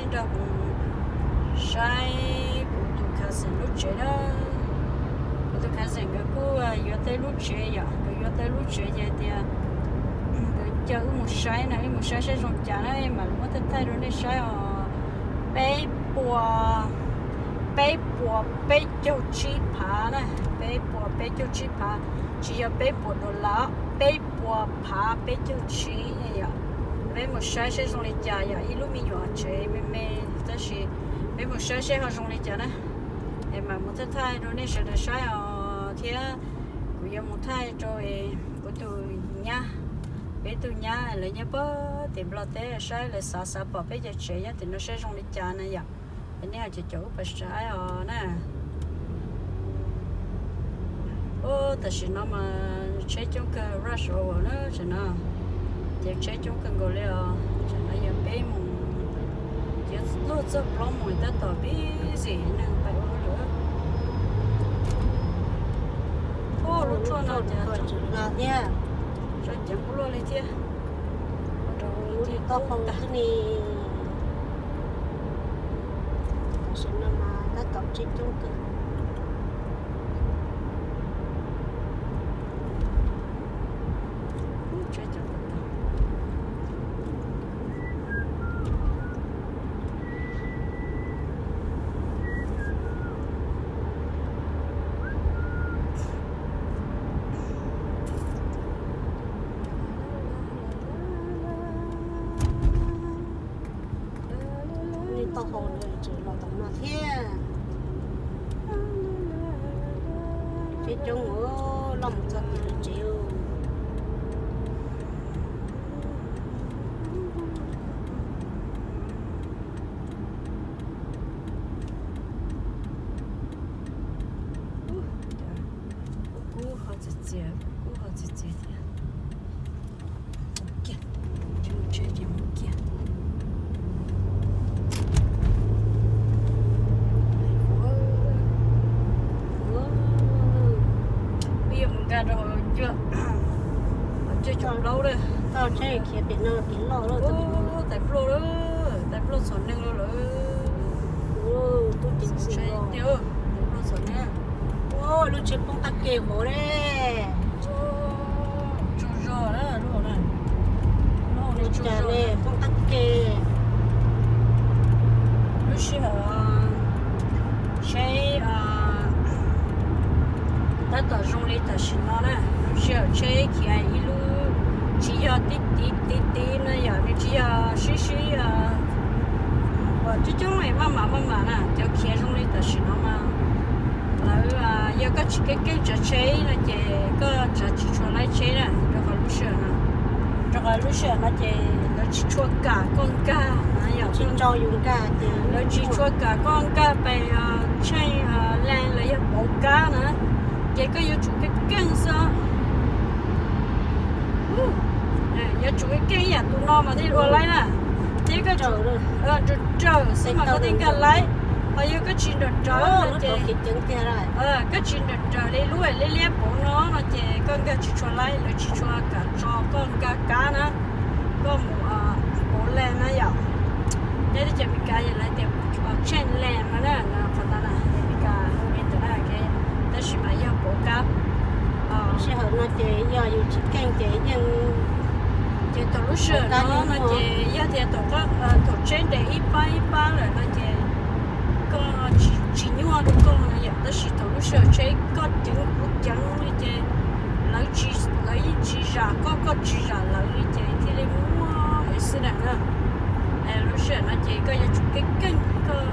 Nrog kuv saib kuv tus cousin lub tsev na. Kuv tus cousin nkawd kuj yuav tej lub tsev yom, nkawd yuav tej lub tsev ces tias nkawd caw wb mus saib na, wb mus saib saib zoo cas na, mam li muab thaij thaij rau nej saib os. Peb puas, peb puas peb caug tsib phav na, peb puas peb caug tsib phav, tsis yog peb puas dollar, peb puas phav peb caug tsib yom. Peb mus saib saib zoo li cas yom, ib lub me nyuam tsev me me, tab sis peb mus saib saib ho zoo li cas na. Es mam mus thaij thaij rau nej sawv daws saib os thiab. Kuv yuav mus thaij rau kuv tus nyab, peb tus nyab lawv nyob puag tim Nplog teb, saib lawv xav xav pom peb cov tsev nyob tim no saib zoo li cas na yom. Es nej ho caum caum wb pab saib os na. Ub, tam sim no mas tsheb coob kawg, rush hour na tam sim no, ces tsheb coob kawg nkaus li os. Tam sim no yog peb moos, yuav luag txog plaub moos tab tom busy neeg pais ua lawm. Ub, lub tshuaj no cas tseem hla thiab, tseem ceev luaj li thiab. Ua rau lub taub hau xwb ne. Tam sim no mas tab tom tsheb coob kawg. Lub taub hau no tseem los tom no thiab. Tsheb coob, loj mus txog tim lawv tsev. Kub ho txias txias, kub ho txias txias thiab. Kiag, tsheb ces mus kiag. Peb yuav mus nkag rau hauv cuaj, hauv cuaj caum plaub lawm. Tau tsheb khiav pem no kev loj lawm. Tais pluaj lawm, tais pluaj txhom neeg lawm lawm. Tub ceev xwm tiag, tais pluaj txhom neeg. Lub tsheb poob qab ke hauv le. Tsaug zog lawm, ua cas le poob qab ke. Lub sij hawm tsheb tab tom zoo li tam sim no na, lub sij hawm tsheb khiav ib lub, tsis yog tib tiv tiv tiv no yom, nws tsis yog sib sib uas coob coob es maj mam maj mam na, cov khiav zoo li tam sim no mas lawv, yog koj tsis keej keej tsav tsheb no ces koj tsav tsis tshua laib tsheb na, rau qhov lub sij hawm no, rau qhov lub sij hawm no ces lawv tsis tshua kam koj nkag na yom, tsis tso yus nkag ces lawv tsis tshua kam koj nkag pem tsheej lees los yog pauv kab na, ces koj yuav tsum keej keej xwb. Yuav tsum keej keej ib yam tus no mas thiaj ua laib na. Thiab koj nrawm nrawm xwb mas koj thiaj nkag laib, ho yog koj tsis nrawm nrawm no ces, koj tsis nrawm nrawm li lub liab liab pauv no no ces koj nkag tsis tshua laib, lawv tsis tshua kam tso koj nkag kab na, koj mus pauv lees na yom. Nyob teb chaws Amelikas yog lawv tias tsheej lees no na, qhov no na Amelikas hu li ntawd na, tab sis mas yog pauv kab. Sij hawm no ces yog yus tsis keej ces yeej, ces thaum lub sij hawm no no ces yog tias thaum thaum tsheb nres ib pab ib pab lawm no ces koj tsis nyuaj rau koj no yom, tab sis thaum lub sij hawm tsheb koj ceev kuv ceev li ces lawv tsis, lawv yeej tsis zam koj, koj tsis zam lawv li ces thiaj li muaj es xwb na. Lub sij hawm no ces koj yuav tsum keej keej, koj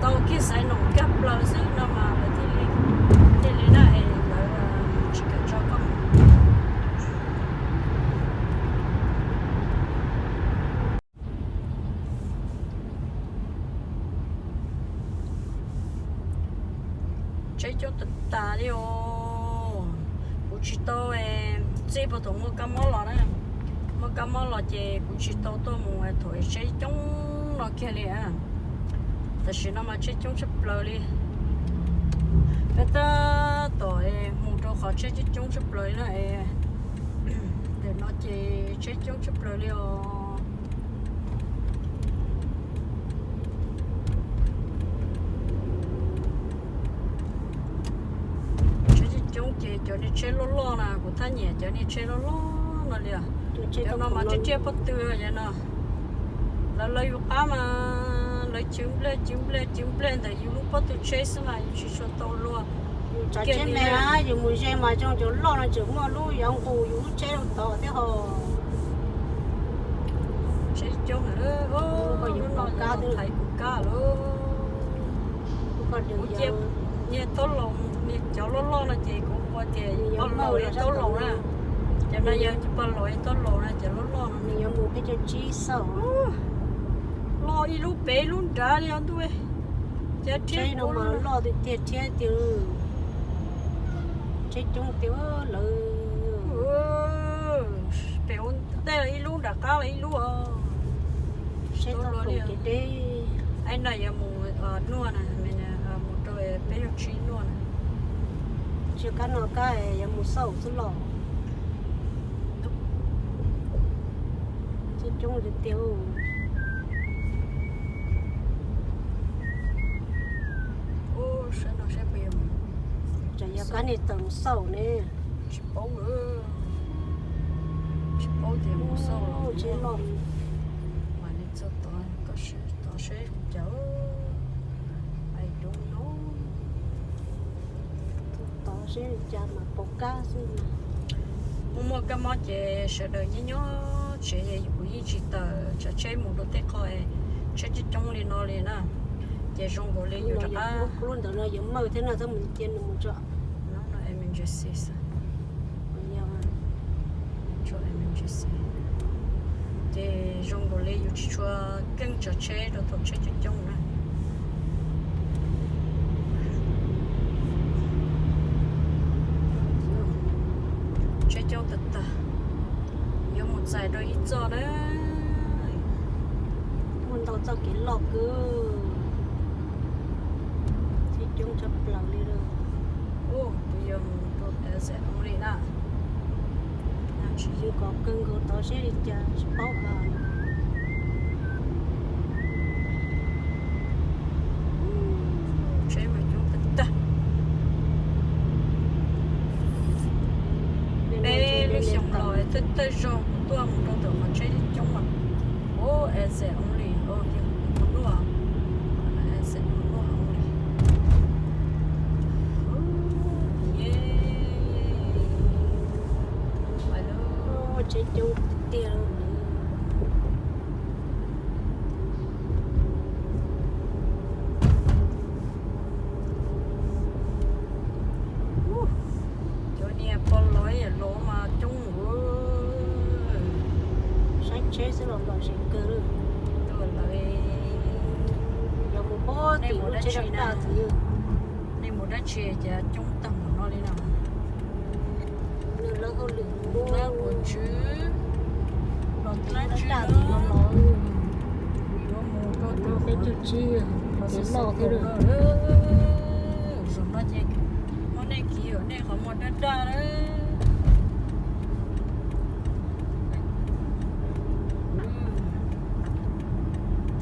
tau kiag xaiv noom nkag plaws xwb no mas lawv thiaj li, thiaj li na es lawv tsis kam tso koj. Tsheb coob tas tas li os. Kuv tsis tau, txij puag thaum muaj kab mob los na, muaj kab mob los ces kuv tsis tau tuaj mus thaum tsheb coob no kiag li. Tam sim no mas tsheb coob tshaj plaws li. Peb tab tom mus rau qhov tsheb coob tshaj plaws li na. Ntawm no ces tsheb coob tshaj plaws li os. Cov niag tsheb loj loj na, kuv thab nyiam cov niag tsheb loj loj no li os. Cov no mas tsiaj tsiaj pob tw yog no. Lawv lawv yus qab mas lawv cw nplej cw nplej cw nplej ntawm yus lub pob tw tsheb xwb mas yus tsis tshua tau luag. Yus tsav tsheb me na, yus mus ze mas zoo cov loj no tseem muaj lub yuav nqus yus lub tsheb rau tod thiab ho. Tsheb coob lawm, lub no yog thaiv kuv kab lawm. Niag taub laus, niag cov loj loj no ces kuv ua tias pog laus ib taub laus na. Cov no yog pog laus ib taub laus na, cov loj loj no. Nws yuav mus peb caug tsib xauj. Loj ib lub pem ib lub nrad li os ntuj. Cov tsheb no mas loj tiag tiag thiab tiag. Tsheb coob tiag lawm. Pem ua ntej ib lub nram qab los ib lub os. Seb tau luag li. Aib no yuav mus nuaj na, mus rau peb caug tsib nuaj na. Tsis kab no kab yuav mus xauj xwb los. Tsheb coob tiag tiag. Ub, saib no saib puas yog, tsam yog kab niag tawm mus xauj ne. Tsis paub, tsis paub tias mus xauj los tsheb loj. Mas li txog tod, tod saib cas, I don't know. Txog tod saib li cas mas pom kab xwb. Muaj muaj kab mob ces sawv daws nyob nyob tsev, kuv yeej tsis tawm tsav tsheb mus rau tej qho tsheb coob coob li no li na. Ces zoo nkaus li yus rov qab. Lub ntawd no yuav maj thiab no, txhob mus cia nws mus tso. Emergency. Ces zoo nkaus li yus tsis tshua keej tsav tsheb rau thaum tsheb coob coob na. Tsheb coob tag tag, yuav mus txais rau ib txoj na. Muaj ntau txoj kev loj kawg, tsheb coob tshaj plaws li lawm. Ub, kuv yuav mus rau exit only na. Tsis yog kom kawg nkaus tod seb li cas tsis paub. Tsheb mas coob tag tag. Peb lub xyoo los thawj thawj zaug kuv tuaj mus rau ntawm qhov tsheb coob coob mas, ub, exit only, yog mus nuaj, exit mus nuaj only. Tsheb coob tiag. Cov niag pog laus yam laus mas coob. Saib tsheb xwb los lom zem kawg. Tuaj lawm. Yog mus pog tim lub tsheb daj daj xwb. Nej mus dab tsi cas coob tag npaum no li no? Nws lawv hauj lwm mus, lawv mus tswv, los lawv tswv daj daj no los. Yuav mus rau peb caug tsib, kev loj thiab. Zaum no ces muab nej kiv nej qhov muag daj daj lawm.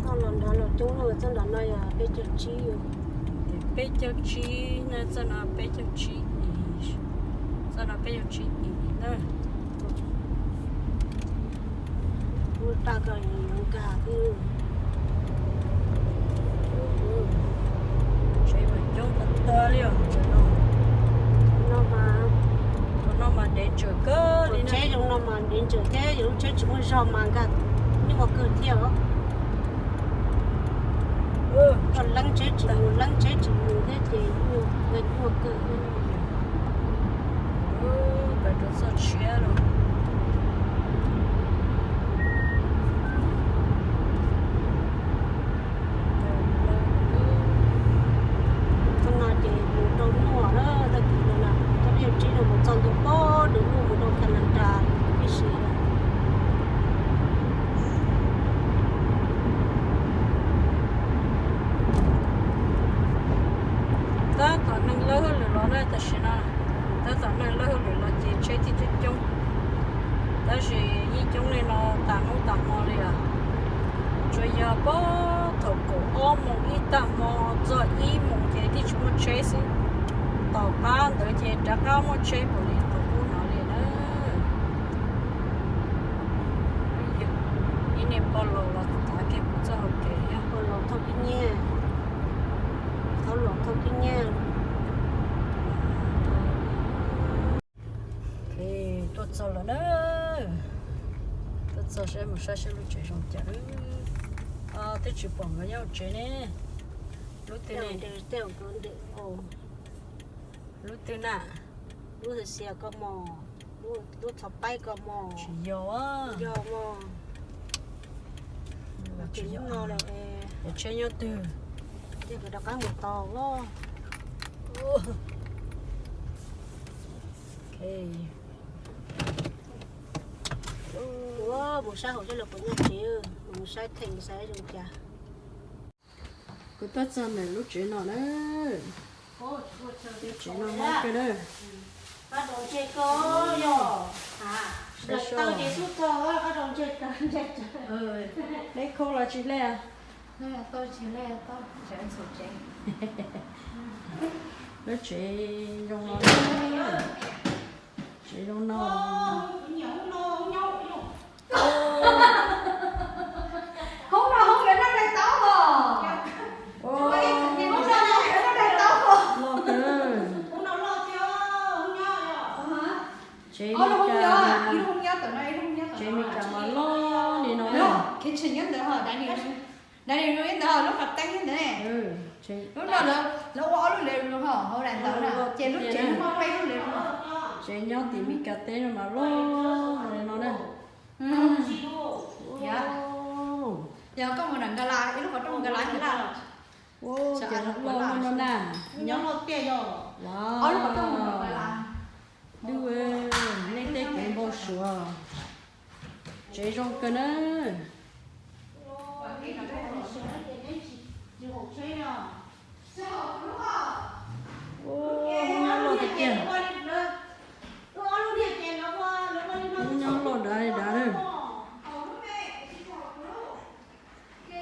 Txoj los nrad los coob, txoj nrad no yog peb caug tsib. Peb caug tsib na, txoj no peb caug tsib, txoj no peb caug tsib na. Lub raj ko yuav nkag xwb. Tsheb mas coob tag tag li os. No mas, no mas danger kawg li. Tsheb zoo no mas danger thiab, yus lub tsheb tsis muaj zog mas nkag nyuaj kawg thiab os. Koj leeb tsheb tsis mus, leeb tsheb tsis mus thiab ces nkag nyuaj kawg. Pais rau txoj tshiab lawm. Txoj no ces mus rau nuaj lawm, tag kis no na, txoj peb caug tsib no mus txog ntua pog dua nuaj mus rau Canada tib si. Tab tom neeg lawv hauj lwm los na, tam sim no tab tom neeg lawv hauj lwm los ces tsheb thiaj coob coob. Tab sis yeej coob li no tas hnub tas hmo li os. Tsuas yog pog thaum kaum ob moos ib tag hmo txog ib moos ces thiaj tsis muaj tsheb xwb. Tom qab ntawd ces rov qab muaj tsheb npaum li qhov qub no li na. Ib niag pog laus los tav kiag kuv txoj hau kev, yog pog laus thauj tib nyiaj, thauj laus thauj tib nyiaj. Tuaj txog lawm na, tuaj txog saib mus saib saib lub tsev zoo cas. Twb tsis pom nkawd nyob hauv tsev ne. Lub twg ne? Lub twg na? Lub xia koj mog, lub txhov paib koj mog. Tsis yog. Yog mog. Tsis yog. Tsheb nyob twg? Rov qab mus tos. Mus saib hauv seb lawv puas nyob tsev, mus saib theem saib zoo cas. Kuv tuaj txog ntawm lub tsev no na. Lub tsev no mob kawg na. Neb khaub los tsis hle? Lub tsev zoo no, tsev zoo no. Hoob no hoob yuav noj dais taub os. Hoob no hoob yuav noj dais taub os. Tsev Meskas, tsev Meskas mas loj li no. Kitchen nyob ntawd ho, dining room, dining room nyob ntawd ho, lub qhov teeb nyob ntawd ne. Lub no lawv ua ob lub living room ho hauv daim ntawd na, ces lub tsev no muaj peb lub living room. Tsev nyob tim Meskas teb no mas loj li no na. Yog koj mus nram Nkas Las, ib lub qhov rooj Nkas Las. Ces loj no na. Nyob loj tiag yog. Dub, nej tej kev npau suav. Tsev zoo kawg na. Hoob nyob loj tiag tiag. Hoob nyob loj dav li dav lawm.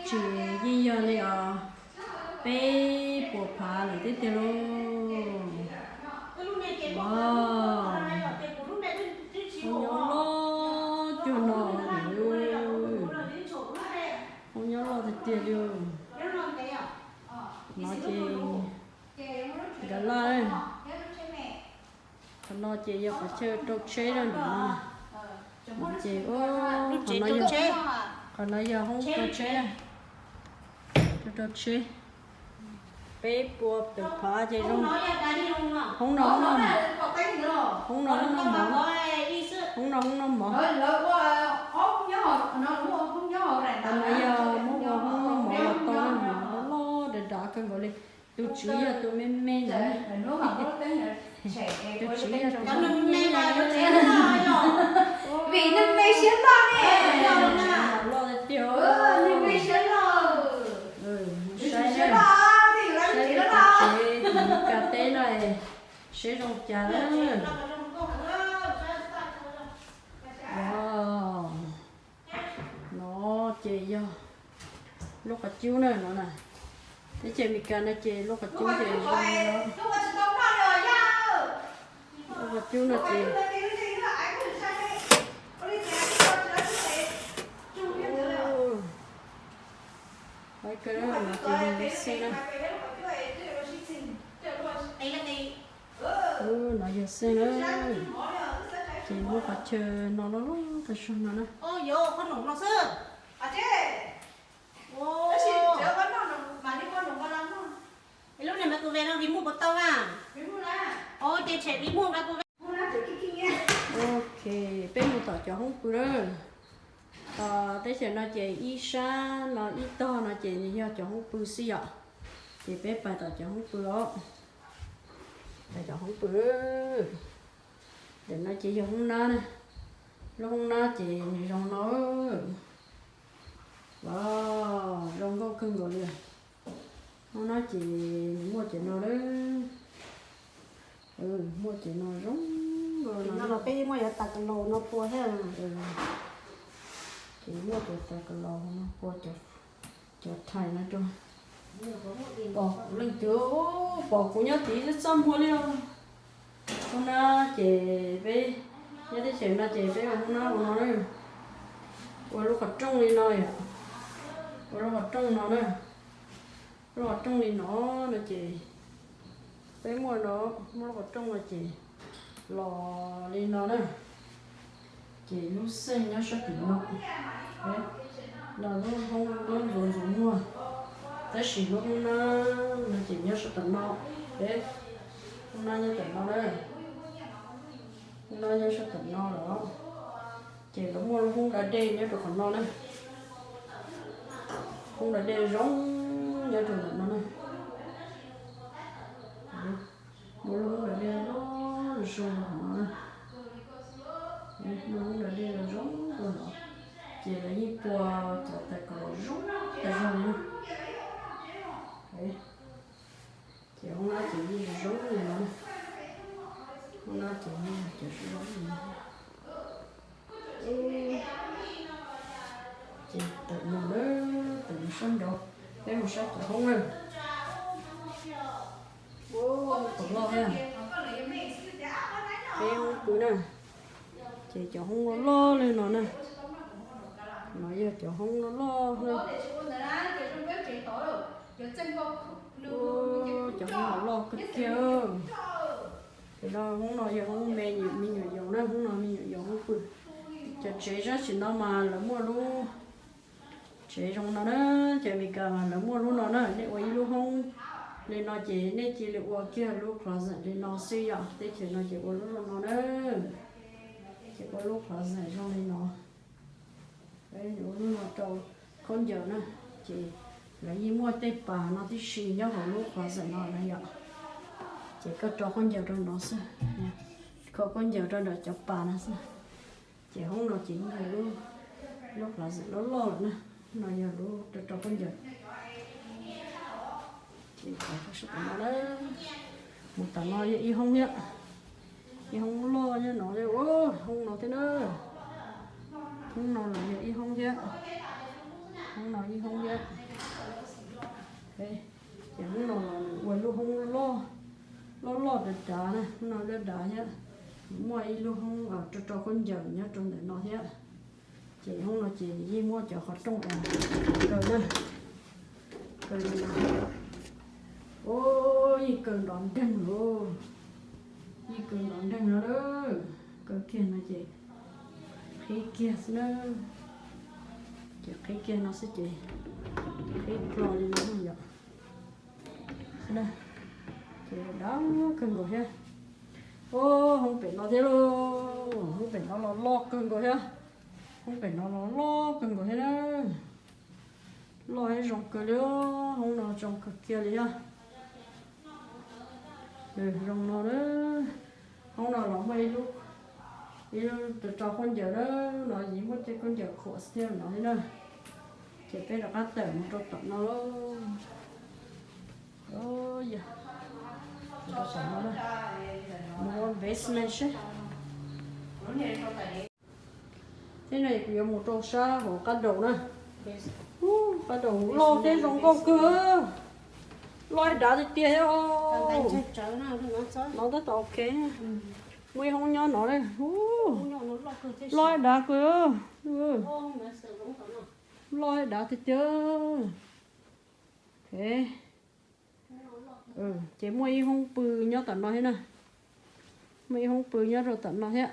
Tsev yeej yog li os, peb puas phav lawm tiag tiag lauj. Hoob nyob loj cuag no, hoob nyob loj tiag tiag li. No ces Nkas Las, qhov no ces yog qhov chaw rau tsheb na. Ces qhov no yog hoob rau tsheb, rau tsheb. Peb puas pem phav ces zoo. Hoob no hoob noj mov, hoob no hoob noj mov, hoob no hoob noj mov. Qhov no yog muab ua hoob noj mov los tau, loj loj dav dav kawg nkaus li. Tus tswv yog tus me me ntawd. Tus tswv yog tus me me ntawd. Vim nws me siab loj ne. Loj tiag. Saib, saib tus tsev Meskas teb no, seb zoo cas na. No ces yog lub qhov cub na no na. Teb chaws Amelikas no ces lub qhov cub ces zoo li no. Lub qhov cub no ces lawv kawg no ces yog xeej na. No yog xeej na. Ces lub qhov chaw no loj loj tag zog no na. Lub niag microwave no vim muaj puas tau na? Ok, peb mus tom cov hoob pw lawm. Teb chaws no ces ib sab no ib tog no ces nws yog cov hoob pw xwb yom. Ces peb pais tom cov hoob pw os. Pais tom hoob pw. Ntawm no ces yog hoob nab na. Lub hoob nab ces nws zoo no. Wow, zoo nkauj kawg nkaus li. Hoob nab ces nws muaj cov no lawm. Muaj cov no zoo nkauj no. Peb muaj cov tas kas laus no pua thiab. Ces muaj cov tas kas laus no pua, cov thais no rau. Pom kuv leej twg, pom kuv nyob tid txaj muag li os. Hoob nab ces peb nyob teb chaws no ces peb ua hoob nab ua no na. Ua lub qhov rooj li no yom. Ua lub qhov rooj no na. Lub qhov rooj li no no ces peb muaj no, muaj lub qhov rooj no ces los li no na. Ces lub xeej nyob sab tim no, los lub hoob lub ntxuav ntxuav muag, tab sis lub hoob nab no ces nyob sab tom no, hoob nab nyob tom no na, hoob nab nyob sab tom no los, ces lawv muaj lub hoob da dej nyob rau qhov no na, hoob da dej zoo nyob rau ntawm no na. Muaj lub hoob da dej loj zoo rau hauv no na. Muaj lub hoob da dej zoo rau no, ces lawv yeej pua cov tais kom zoo tas zog li. Ces hoob nab ces yeej zoo li no, hoob nab ces yeej zoo li no. Ces tawm mus na, tawm mus sab nraud, peb mus saib cov hoob na. Ua, tawm loj thiab. Peb hoob pw na, ces cov hoob loj loj li no na, no yog cov hoob loj loj na. Ua, cov hoob loj loj kawg kiag. Ces no hoob no yog hoob me nyuam, me nyuam yaus na, hoob no me nyuam yaus hoob pw. Cov tsev sab tim no mas lawv muaj lub tsev zoo no na, cov Amelikas mas lawv muaj lub no na, nej ua ib lub hoob li no ces nej cia li ua kiag lub closet li no xwb yom, teb chaws no ces ua lub zoo no na, ces ua lub closet zoo li no. Ua lub no rau khaub ncaws na, ces lawv yeej muaj tej pas no tib si nyob hauv lub closet no na yom. Ces koj rau khaub ncaws rau no xwb, kho khaub ncaws rau ntawm cov pas no xwb. Ces hoob no ces yog lub, lub closet loj loj lawm na, no yog lub rau rau khaub ncaws. Ces sab tom no na, mus tom no yog ib hoob thiab, ib hoob loj nyob no, hoob no thiab na, hoob no los yog ib hoob thiab, hoob no ib hoob thiab. Ces hoob no los nws ua lub hoob loj loj dav dav na, hoob no dav dav thiab, muaj ib lub hoob rau rau khaub ncaws nyob rau ntawm no thiab. Ces hoob no ces yeej muab cov qhov rooj kaw na, kaw li no. Ua, yeej kaw nrov nreeg lauj, yeej kaw nrov nreeg no lawm. Kaw kiag no ces qhib kiag xwb na, ces qhib kiag no xwb ces qhib plho li no yom. Ces dav kawg nkaus thiab. Ua, hoob pem no thiab lauj, hoob pem no los loj kawg nkaus thiab. Hoob pem no los loj kawg nkaus thiab na. Loj thiab zoo kawg li, hoob no zoo kawg kiag li thiab. Zoo no na. Hoob no los muaj ib lub, ib lub rau khaub ncaws na, no yeej muaj tej khaub ncaws khuam xwb thiab no thiab na. Ces peb rov qab tawm mus rau tom no lauj. Yog, rau tom no na, mus ua basement seb. Thiab no kuv yuav mus rau sab hauv qab daus na. Ub, qab daus loj thiab zoo nkauj kawg. Loj dav tiag tiag thiab. No tab tom ok. Muaj ib hoob nyob no na. Ub, loj dav kawg. Loj dav tiag tiag. Ces muaj ib hoob pw nyob tom no thiab na. Muaj ib hoob pw nyob rau tom no thiab.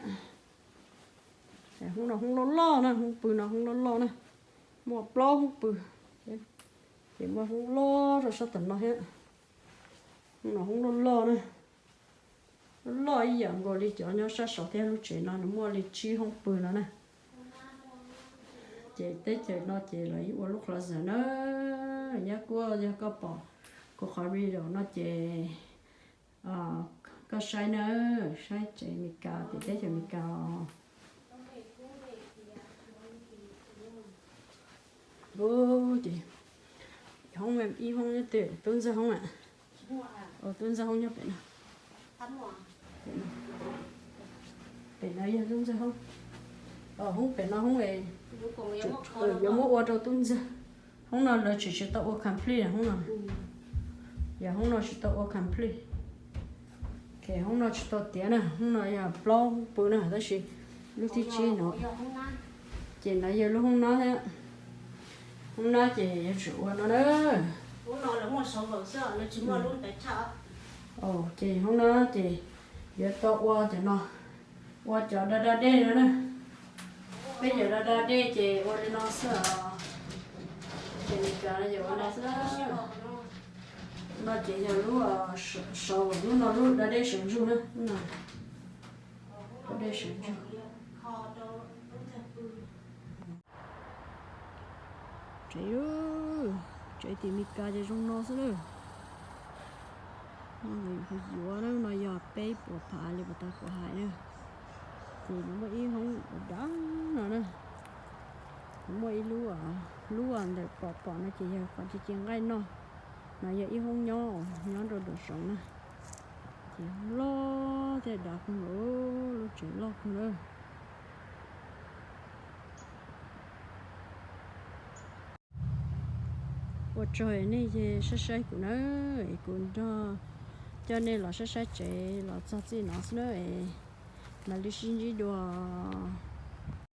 Hoob no hoob loj loj na, hoob pw no hoob loj loj na. Muaj plaub hoob pw. Ces muaj hoob loj rau sab tom no thiab. Hoob no hoob loj loj na. Loj ib yam nkaus li cov nyob sab saud thiab, lub tsev no nws muaj li tsib hoob pw no na. Ces teb chaws no ces lawv yeej ua lub closet na. Nyab Kuab, yog koj pom kuv qhov video no ces koj saib na, saib tsev Amelikas, teb chaws Amelikas os. Ub, ces hoob, ib hoob nyob twg, tub ntxawg hoob a? Tub ntxawg hoob nyob pem no. Pem no yog tub ntxawg hoob. Hoob pem no hoob yuav muab ua rau tub ntxawg. Hoob no lawv tseem tsis tau ua complete hoob no. Yog hoob no tsis tau ua complete. Hoob no tsis tau tiav na, hoob no yog plaub pw na, tab sis lub thib tsib no ces no yog lub hoob no thiab. Hoob no ces yuav tsum ua no na. Ces hoob no ces yuav tau ua cov no, ua cov da da dej no na. Peb cov da da dej ces ua li no xwb os. Ces Meskas no ces ua no xwb. No ces yog lub, saum lub no lub da dej sawv ntsug na. Da dej sawv ntsug. Tsev, tsev tim Meskas ces zoo no xwb lawm. Yuav no yog peb puas phav li puas tau kuv hais na. Ces nws muaj ib hoob dav no na. Nws muaj ib lub, lub ntawm pom pom no ces yog qhov ci ci nqaij noj. No yog ib hoob nyob, nyob rau nraum zoov na. Ces loj thiab dav kawg nkaus, lub tsev loj kawg na. Ua tsaug nej saib saib kuv na, es kuv nrog coj nej los saib saib tsev los txog txij no xwb na, es mam li sib ntsib dua.